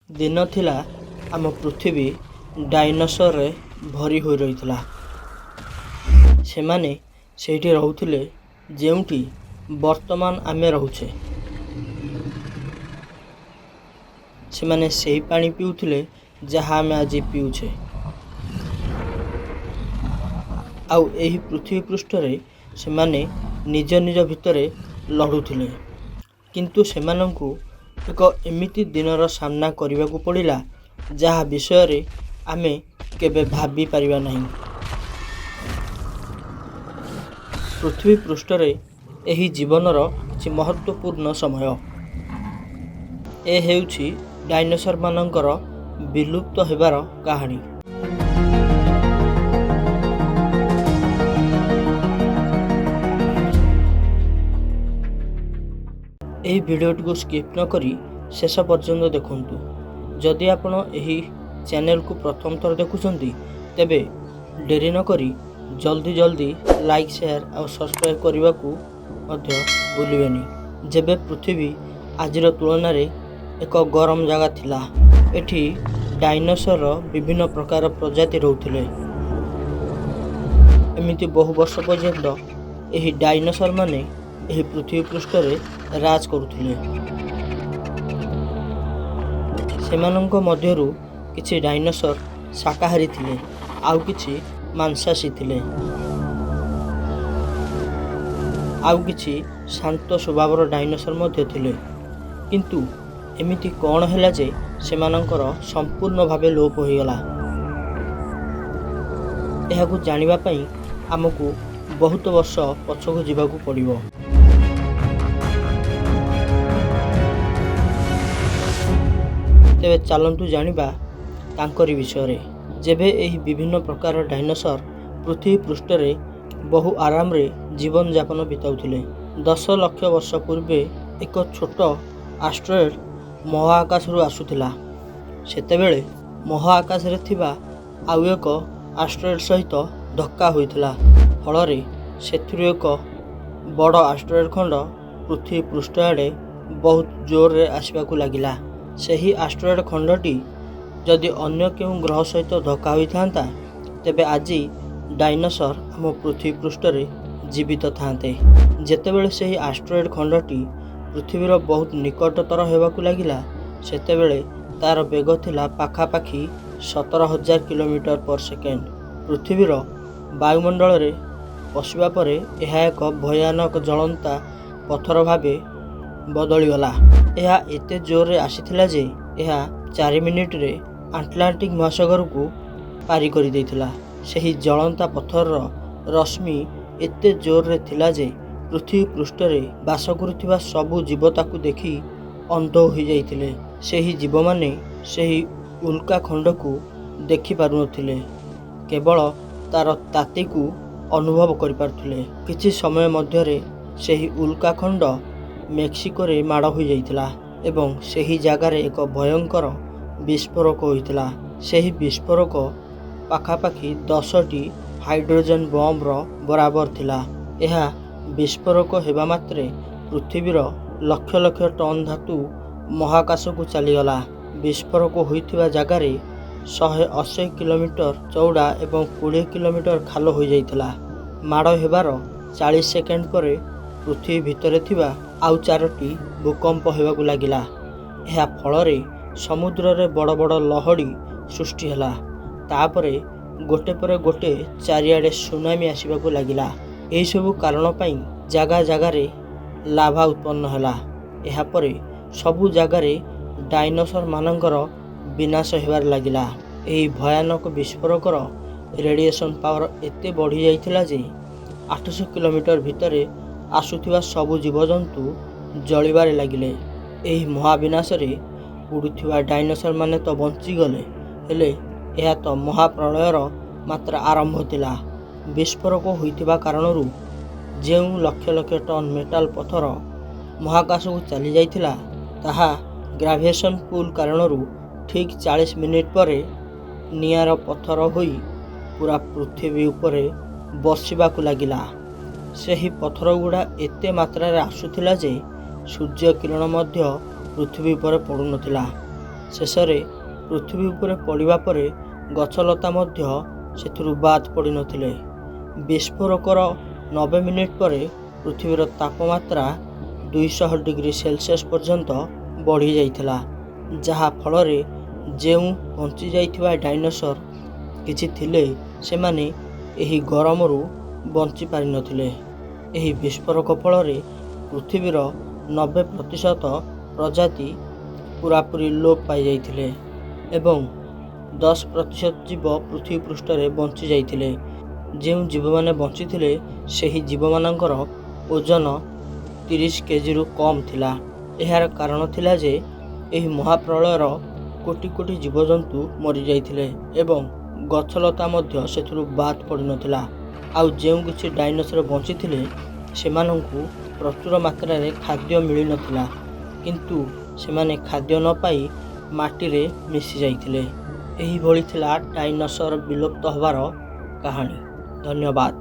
ଦିନ ଥିଲା, ଆମ ପୃଥିବୀ ଡାଇନୋସରରେ ଭରି ହୋଇ ରହିଥିଲା। ସେମାନେ ସେଇଠି ରହୁଥିଲେ, ଯେଉଁଠି ବର୍ତ୍ତମାନ ଆମେ ରହୁଛେ। ସେମାନେ ସେହି ପାଣି ପିଉଥିଲେ, ଯାହା ଆମେ ଆଜି ପିଉଛେ। ଆଉ ଏହି ପୃଥିବୀ ପୃଷ୍ଠରେ ସେମାନେ ନିଜ ନିଜ ଭିତରେ ଲଢ଼ୁଥିଲେ। କିନ୍ତୁ ସେମାନଙ୍କୁ ଏକ ଏମିତି ଦିନର ସାମ୍ନା କରିବାକୁ ପଡ଼ିଲା, ଯାହା ବିଷୟରେ ଆମେ କେବେ ଭାବି ପାରିବା ନାହିଁ। ପୃଥିବୀ ପୃଷ୍ଠରେ ଏହି ଜୀବନର କିଛି ମହତ୍ତ୍ୱପୂର୍ଣ୍ଣ ସମୟ। ଏ ହେଉଛି ଡାଇନୋସରମାନଙ୍କର ବିଲୁପ୍ତ ହେବାର କାହାଣୀ। ଏହି ଭିଡ଼ିଓଟିକୁ ସ୍କିପ୍ ନ କରି ଶେଷ ପର୍ଯ୍ୟନ୍ତ ଦେଖନ୍ତୁ। ଯଦି ଆପଣ ଏହି ଚ୍ୟାନେଲକୁ ପ୍ରଥମ ଥର ଦେଖୁଛନ୍ତି, ତେବେ ଡେରି ନକରି ଜଲ୍ଦି ଜଲ୍ଦି ଲାଇକ୍, ସେୟାର ଆଉ ସବସ୍କ୍ରାଇବ୍ କରିବାକୁ ମଧ୍ୟ ଭୁଲିବେନି। ଯେବେ ପୃଥିବୀ ଆଜିର ତୁଳନାରେ ଏକ ଗରମ ଜାଗା ଥିଲା, ଏଠି ଡାଇନୋସରର ବିଭିନ୍ନ ପ୍ରକାର ପ୍ରଜାତି ରହୁଥିଲେ। ଏମିତି ବହୁ ବର୍ଷ ପର୍ଯ୍ୟନ୍ତ ଏହି ଡାଇନୋସରମାନେ ଏହି ପୃଥିବୀ ପୃଷ୍ଠରେ ରାଜ କରୁଥିଲେ। ସେମାନଙ୍କ ମଧ୍ୟରୁ କିଛି ଡାଇନୋସର ଶାକାହାରୀ ଥିଲେ, ଆଉ କିଛି ମାଂସାଶୀ ଥିଲେ, ଆଉ କିଛି ଶାନ୍ତ ସ୍ୱଭାବର ଡାଇନୋସର ମଧ୍ୟ ଥିଲେ। କିନ୍ତୁ ଏମିତି କ'ଣ ହେଲା ଯେ ସେମାନଙ୍କର ସମ୍ପୂର୍ଣ୍ଣ ଭାବେ ଲୋପ ହୋଇଗଲା? ଏହାକୁ ଜାଣିବା ପାଇଁ ଆମକୁ ବହୁତ ବର୍ଷ ପଛକୁ ଯିବାକୁ ପଡ଼ିବ। ତେବେ ଚାଲନ୍ତୁ ଜାଣିବା ତାଙ୍କରି ବିଷୟରେ। ଯେବେ ଏହି ବିଭିନ୍ନ ପ୍ରକାର ଡାଇନୋସର ପୃଥିବୀ ପୃଷ୍ଠରେ ବହୁ ଆରାମରେ ଜୀବନଯାପନ ବିତାଉଥିଲେ, 10 ଲକ୍ଷ ବର୍ଷ ପୂର୍ବେ ଏକ ଛୋଟ ଆଷ୍ଟ୍ରଏଡ୍ ମହାକାଶରୁ ଆସୁଥିଲା। ସେତେବେଳେ ମହାକାଶରେ ଥିବା ଆଉ ଏକ ଆଷ୍ଟ୍ରଏଡ୍ ସହିତ ଧକ୍କା ହୋଇଥିଲା। ଫଳରେ ସେଥିରୁ ଏକ ବଡ଼ ଆଷ୍ଟ୍ରଏଡ୍ ଖଣ୍ଡ ପୃଥିବୀ ପୃଷ୍ଠ ଆଡ଼େ ବହୁତ ଜୋରରେ ଆସିବାକୁ ଲାଗିଲା। ସେହି ଆଷ୍ଟ୍ରଏଡ୍ ଖଣ୍ଡଟି ଯଦି ଅନ୍ୟ କେଉଁ ଗ୍ରହ ସହିତ ଧକ୍କା ହୋଇଥାନ୍ତା, ତେବେ ଆଜି ଡାଇନୋସର ଆମ ପୃଥିବୀ ପୃଷ୍ଠରେ ଜୀବିତ ଥାନ୍ତେ। ଯେତେବେଳେ ସେହି ଆଷ୍ଟ୍ରଏଡ୍ ଖଣ୍ଡଟି ପୃଥିବୀର ବହୁତ ନିକଟତର ହେବାକୁ ଲାଗିଲା, ସେତେବେଳେ ତା'ର ବେଗ ଥିଲା ପାଖାପାଖି 17,000 କିଲୋମିଟର ପର ସେକେଣ୍ଡ। ପୃଥିବୀର ବାୟୁମଣ୍ଡଳରେ ପଶିବା ପରେ ଏହା ଏକ ଭୟାନକ ଜଳନ୍ତା ପଥର ଭାବେ ବଦଳିଗଲା। ଏହା ଏତେ ଜୋରରେ ଆସିଥିଲା ଯେ ଏହା 4 ମିନିଟରେ ଆଟଲାଣ୍ଟିକ୍ ମହାସାଗରକୁ ପାରି କରିଦେଇଥିଲା। ସେହି ଜଳନ୍ତା ପଥରର ରଶ୍ମି ଏତେ ଜୋରରେ ଥିଲା ଯେ ପୃଥିବୀ ପୃଷ୍ଠରେ ବାସ କରୁଥିବା ସବୁ ଜୀବ ତାକୁ ଦେଖି ଅନ୍ଧ ହୋଇଯାଇଥିଲେ। ସେହି ଜୀବମାନେ ସେହି ଉଲ୍କା ଖଣ୍ଡକୁ ଦେଖିପାରୁନଥିଲେ, କେବଳ ତା'ର ତାତିକୁ ଅନୁଭବ କରିପାରୁଥିଲେ। କିଛି ସମୟ ମଧ୍ୟରେ ସେହି ଉଲ୍କା ଖଣ୍ଡ ମେକ୍ସିକୋରେ ମାଡ଼ ହୋଇଯାଇଥିଲା ଏବଂ ସେହି ଜାଗାରେ ଏକ ଭୟଙ୍କର ବିସ୍ଫୋରକ ହୋଇଥିଲା। ସେହି ବିସ୍ଫୋରକ ପାଖାପାଖି 10ଟି ହାଇଡ୍ରୋଜେନ୍ ବମ୍ବର ବରାବର ଥିଲା। ଏହା ବିସ୍ଫୋରକ ହେବା ମାତ୍ରେ ପୃଥିବୀର ଲକ୍ଷ ଲକ୍ଷ ଟନ୍ ଧାତୁ ମହାକାଶକୁ ଚାଲିଗଲା। ବିସ୍ଫୋରକ ହୋଇଥିବା ଜାଗାରେ 180 କିଲୋମିଟର ଚଉଡ଼ା ଏବଂ 20 କିଲୋମିଟର ଖାଲ ହୋଇଯାଇଥିଲା। ମାଡ଼ ହେବାର 40 ସେକେଣ୍ଡ ପରେ ପୃଥିବୀ ଭିତରେ ଥିବା ଆଉ ଚାରୋଟି ଭୂକମ୍ପ ହେବାକୁ ଲାଗିଲା। ଏହା ଫଳରେ ସମୁଦ୍ରରେ ବଡ଼ ବଡ଼ ଲହଡ଼ି ସୃଷ୍ଟି ହେଲା। ତାପରେ ଗୋଟେ ପରେ ଗୋଟେ ଚାରିଆଡ଼େ ସୁନାମି ଆସିବାକୁ ଲାଗିଲା। ଏହିସବୁ କାରଣ ପାଇଁ ଜାଗା ଜାଗାରେ ଲାଭା ଉତ୍ପନ୍ନ ହେଲା। ଏହାପରେ ସବୁ ଜାଗାରେ ଡାଇନୋସରମାନଙ୍କର ବିନାଶ ହେବାରେ ଲାଗିଲା। ଏହି ଭୟାନକ ବିସ୍ଫୋରକର ରେଡ଼ିଏସନ୍ ପାୱାର ଏତେ ବଢ଼ିଯାଇଥିଲା ଯେ 800 କିଲୋମିଟର ଭିତରେ ଆସୁଥିବା ସବୁ ଜୀବଜନ୍ତୁ ଜଳିବାରେ ଲାଗିଲେ। ଏହି ମହାବିନାଶରେ ଉଡ଼ୁଥିବା ଡାଇନୋସରମାନେ ତ ବଞ୍ଚିଗଲେ, ହେଲେ ଏହା ତ ମହାପ୍ରଳୟର ମାତ୍ର ଆରମ୍ଭ ଥିଲା। ବିସ୍ଫୋରକ ହୋଇଥିବା କାରଣରୁ ଯେଉଁ ଲକ୍ଷ ଲକ୍ଷ ଟନ୍ ମେଟାଲ ପଥର ମହାକାଶକୁ ଚାଲିଯାଇଥିଲା, ତାହା ଗ୍ରାଭିଟେସନ୍ ପୁଲ୍ କାରଣରୁ ଠିକ୍ 40 ମିନିଟ୍ ପରେ ନିଆଁର ପଥର ହୋଇ ପୂରା ପୃଥିବୀ ଉପରେ ବର୍ଷିବାକୁ ଲାଗିଲା। ସେହି ପଥରଗୁଡ଼ା ଏତେ ମାତ୍ରାରେ ଆସୁଥିଲା ଯେ ସୂର୍ଯ୍ୟ କିରଣ ମଧ୍ୟ ପୃଥିବୀ ଉପରେ ପଡ଼ୁନଥିଲା। ଶେଷରେ ପୃଥିବୀ ଉପରେ ପଡ଼ିବା ପରେ ଗଛଲତା ମଧ୍ୟ ସେଥିରୁ ବାଦ୍ ପଡ଼ିନଥିଲେ। ବିସ୍ଫୋରକର 90 ମିନିଟ୍ ପରେ ପୃଥିବୀର ତାପମାତ୍ରା 200 ଡିଗ୍ରୀ ସେଲସିୟସ୍ ପର୍ଯ୍ୟନ୍ତ ବଢ଼ିଯାଇଥିଲା, ଯାହା ଫଳରେ ଯେଉଁ ବଞ୍ଚିଯାଇଥିବା ଡାଇନୋସର କିଛି ଥିଲେ, ସେମାନେ ଏହି ଗରମରୁ ବଞ୍ଚି ପାରିନଥିଲେ। ଏହି ବିସ୍ଫୋରକ ଫଳରେ ପୃଥିବୀର 90% ପ୍ରଜାତି ପୂରାପୂରି ଲୋପ ପାଇଯାଇଥିଲେ ଏବଂ 10% ଜୀବ ପୃଥିବୀ ପୃଷ୍ଠରେ ବଞ୍ଚି ଯାଇଥିଲେ। ଯେଉଁ ଜୀବମାନେ ବଞ୍ଚିଥିଲେ, ସେହି ଜୀବମାନଙ୍କର ଓଜନ 30 କେଜିରୁ କମ୍ ଥିଲା। ଏହାର କାରଣ ଥିଲା ଯେ ଏହି ମହାପ୍ରଳୟର କୋଟି କୋଟି ଜୀବଜନ୍ତୁ ମରିଯାଇଥିଲେ ଏବଂ ଗଛଲତା ମଧ୍ୟ ସେଥିରୁ ବାଦ୍ ପଡ଼ିନଥିଲା। ଆଉ ଯେଉଁ କିଛି ଡାଇନୋସର ବଞ୍ଚିଥିଲେ, ସେମାନଙ୍କୁ ପ୍ରଚୁର ମାତ୍ରାରେ ଖାଦ୍ୟ ମିଳିନଥିଲା, କିନ୍ତୁ ସେମାନେ ଖାଦ୍ୟ ନ ପାଇ ମାଟିରେ ମିଶି ଯାଇଥିଲେ। ଏହିଭଳି ଥିଲା ଡାଇନୋସର ବିଲୁପ୍ତ ହେବାର କାହାଣୀ। ଧନ୍ୟବାଦ।